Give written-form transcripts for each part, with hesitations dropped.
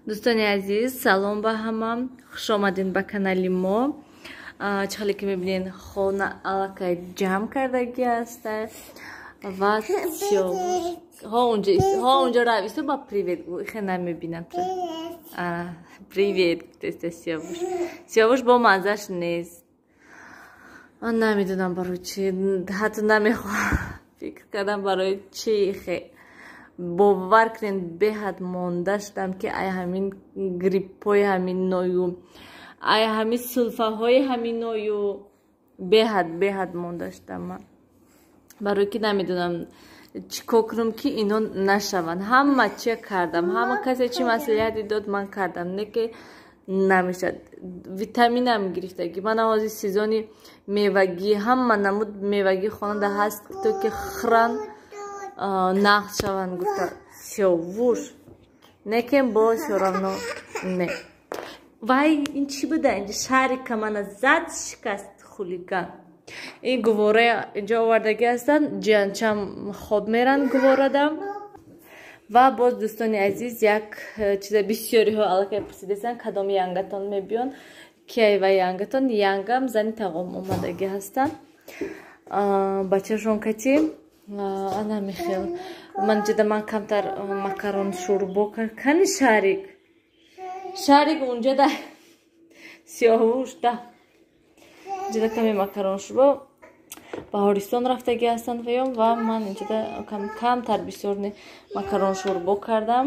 Дӯстони азиз, салом ба ҳама, хуш омадед ба канали мо. Чӣ хеле ки мебинед, хона аллакай ҷамъ кардагӣ аст ва ҳо унҷо равису ба привет гӯ, ихе намебинам. Привет гуфтеста Сиёвуш. Сиёвуш бо маззаш нест. Ман намедонам барои чӣ, ҳатто намехоҳам фикр кардам барои чӣ ихе. Бовар кунед, беҳад монда шудам, ки ай ҳамин гриппҳои ҳаминою, ай ҳамин сулфаҳои ҳаминою беҳад монда шудам ман. Барои ки намедонам чӣ кор кунам, ки ино нашаванд. Ҳама чия кардам, ҳама касе чӣ маслиҳате дод, ман кардам, не ки намешад. Витаминам гирифтагӣ. Ман ҳозир сезони мевагӣ, ҳама намуд мевагӣ хонада ҳаст, то ки хӯран нағз шаванд, гуфта Сиёвуш. Некем бо всё равно не. Вай, ин чӣ буда? Инҷа шарика мана зад, шикаст хулиган. Ин гувора инҷо овардагӣ ҳастанд, ҷиянчам хоб меранд гуворада. Ва боз дӯстони азиз, як чиза бисёриҳо аллакай пурсидастанд, кадом янгатон мебиён, кияй ва янгатон. Янгам зани тағом омадагӣ ҳастанд, бачашон кати. Ана михел ман ҷида ман камтар макарон шӯрбо кард. Кани шарик? Шарик унҷа да Сиёҳвуш да ҷида каме макарон шӯрбо. Баҳористон рафтагӣ ҳастанд ваём, ва ман инҷода камтар бисёр макарон шӯрбо кардам.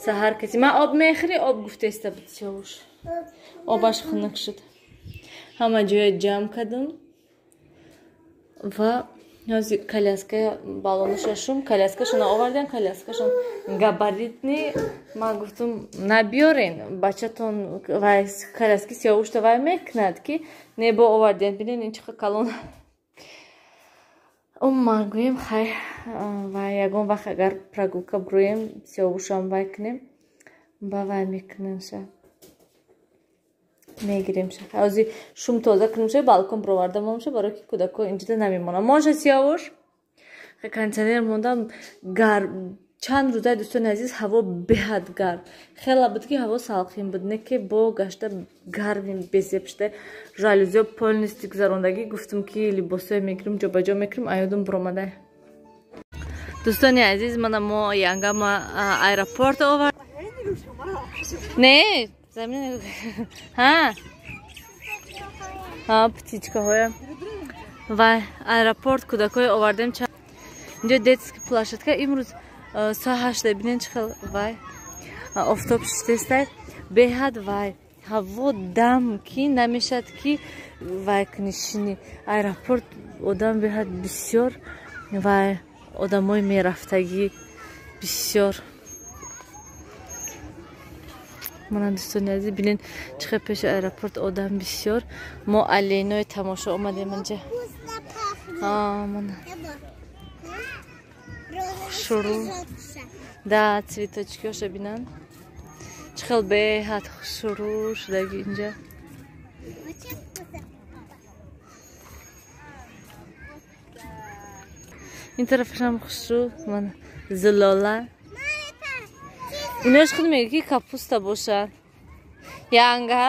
Саҳар каси ман об мехӯрӣ? Об гуфтеста буд Сиёҳвуш. Обаш хунук шуд. Ҳама ҷоя ҷамъ кардам ва ҳозир коляска балонаша шум, коляскашона овардем, коляскашон габаритни. Ман гуфтам, набиёрен бачатон, вай коляски Сиёвушта вай мекунад, ки не бо овардем. Бинен ин чӣ калон. Ман гӯем, хай, вай ягон вақт агар прогулка броем, Сиёвушам вай кунем, ба вай мекунем ша, мегирем ша. Ҳозир шум тоза кунем ша, балкон бироварда монша, барои ки кӯдако инҷода намемонанд. Монша Сиёвуш? Кондитсионер мондам, гарм. Чанд рӯзаи, дӯстони азиз, ҳаво беҳад гарм. Хела буд, ки ҳаво салқин буд, не ки бо гашта гарми безеб шуда. Жалюзиё полностью гузарондагӣ, гуфтам, ки либосое мегирим, ҷобаҷо мекунем, аёдум биромада. Дӯстони азиз, мана мо янгама аэропорт овард. Не, замин ҳа? Ҳа, птичкаҳоя. Вай аэропорт кӯдакҳое овардем. Инҷо детский площадка. Имрӯз соат 8 бинен чӣ хел вай офтоб шиштестай. Беҳад вай ҳаво дам, ки намешад, ки вай кунӣ, шинӣ. Аэропорт одам беҳад бисёр, вай одамои мерафтагӣ бисёр. Мана дӯстони азиз, бинен чӣ хел пеши аэропорт одам бисёр. Мо оленои тамошо омадем инҷа. Мана хушрӯ да цветочкиҳоша бинан, чӣ хел беҳад хушрӯ шудаги инҷа. Ин тарафашам хушрӯ. Мана зилола. Инош худ мега, ки капуста бошад. Янга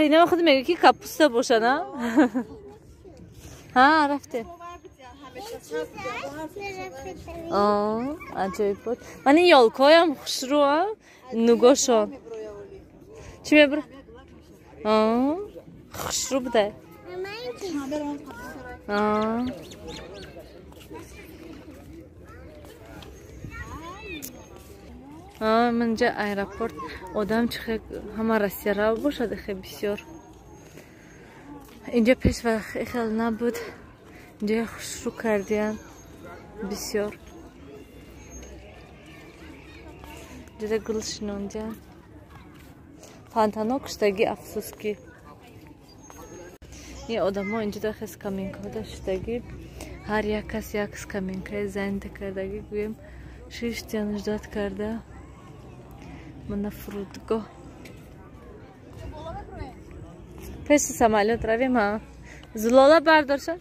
ино худ мега, ки капуста бошад. Ҳа, рафтем. Аҷоиб буд. Ман ин ёлкоям хушрӯ, нугошон чӣ мебур, хушрӯ буда. Манҷа аэропорт одам чӣ хел ҳама Россиярав бошад, хе бисёр. Инҷа пеш хел набуд. Инҷа хушрӯ кардиян бисёр. Инҷода гул шинондиян. Фонтано куштагӣ, афсӯс ки. Ин одамо инҷода хе скамейкаҳода шиштагӣ. Ҳар як кас як скамейкаи занята кардагӣ, гӯем, шиштиян, ждать карда. Мана фурудгоҳ. Пеши самолёт равем, ҳа? Зулола бардорша.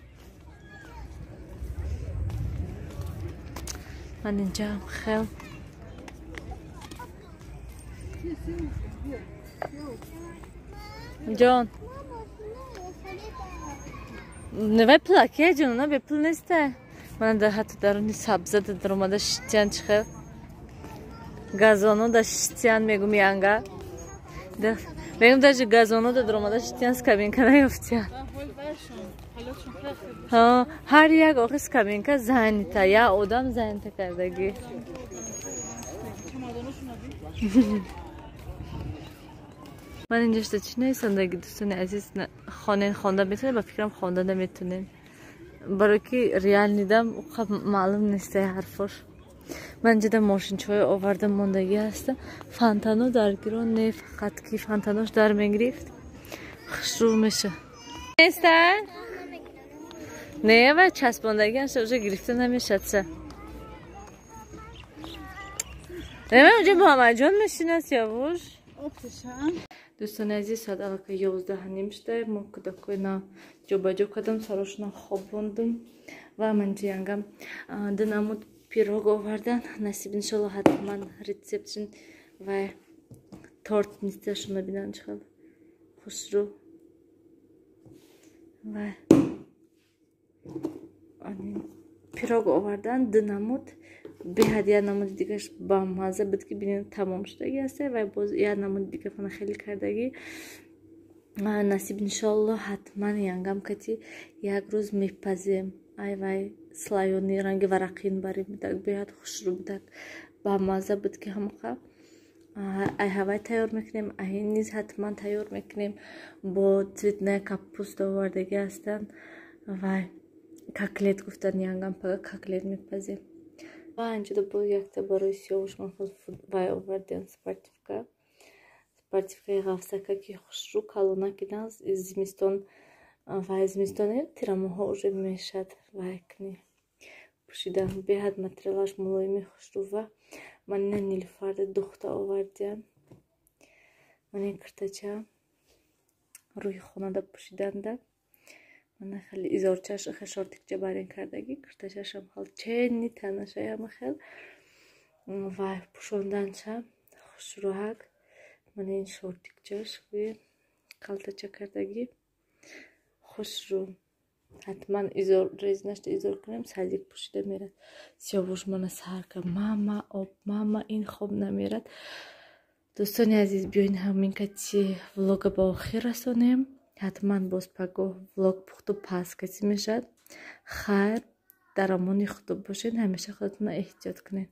Ман инҷаам хел. Ҷон. Невай пулаке ҷон, на бепул неста. Мана дар ҳатто даруни сабза даромада шитян чихел. Газоно да шитян мегум янга. Мегум даже газоно да даромада шитян скамейка наёфтян. Ҳар як охи скамейка занята, я одам занята кардагӣ. Ман инҷашта чӣ нависандаги, дӯстони азиз, хонен, хонда метонем, ба фикрам хонда наметонем. Барои ки реал нидам, маълум нестай ҳарфош. Ман инҷада мошинчаҳои оварда мондагӣ ҳаста. Фонтано дар гирон не, фақат ки фонтанош дар мегирифт. Хушрӯ меша. Неста? Не, ва часпондагӣ аша уже гирифта намешадса. Не, унҷа Муҳаммадҷон мешинад, Сиёвуш. Дӯстони азиз, соат аллакай 11:30 шуда. Мо кӯдакҳои на ҷобаҷо кардам, сарошона хобондум ва ман ҷиянгам ду намуд пирог овардан. Насиб иншолло ҳатман рецептшин ва торт нисташона бинан чӣ хушрӯ ва пирог овардан ду намуд. Беҳад як намуди дигаш бамаза буд, ки бинед, тамом шудагӣ аста ва боз як намуди дига фана хеле кардагӣ. Насиб иншолло ҳатман янгам кати як рӯз мепазем. Ай вай слоёный ранги варақин барин будак, беҳад хушрӯ будак, бамаза буд, ки ҳамақа ай ҳавай тайёр мекунем, ай низ ҳатман тайёр мекунем. Бо цветная капуста овардагӣ ҳастанд ва котлет гуфтан, янгам пага котлет мепазем. Ва инҷода боз якта барои Сиёвуш ман вай овардем, спортивка. Спортивкаи ғафсака, ки хушрӯ калона кидан зимистон ва зимистоне тирамоҳо уже мешад вай кни пӯшидан. Беҳад материалаш мулоими хушрӯ ва ман ина нилуфарда духта овардиям. Ман ин киртача рӯи хонада пӯшиданда. Мана хеле изорчаш хел шортикча барин кардагӣ, киртачашам хел чени танашаяма хел ва пӯшонданча хушрӯҳак. Мана ин шортикчаш қалтача кардагӣ хушрӯ. Ҳатман изор резинашта изор кунем, садик пӯшида мерад. Сиёвуш мана саҳар кард: мама, об, мама, ин хоб намерад. Дӯстони азиз, биёин ҳамин кати влога ба охир расонем. Ҳатман боз пагоҳ влог пухту паз касӣ мешавад. Хайр, дар амони худо бошед, ҳамеша худатонро эҳтиёт кунед.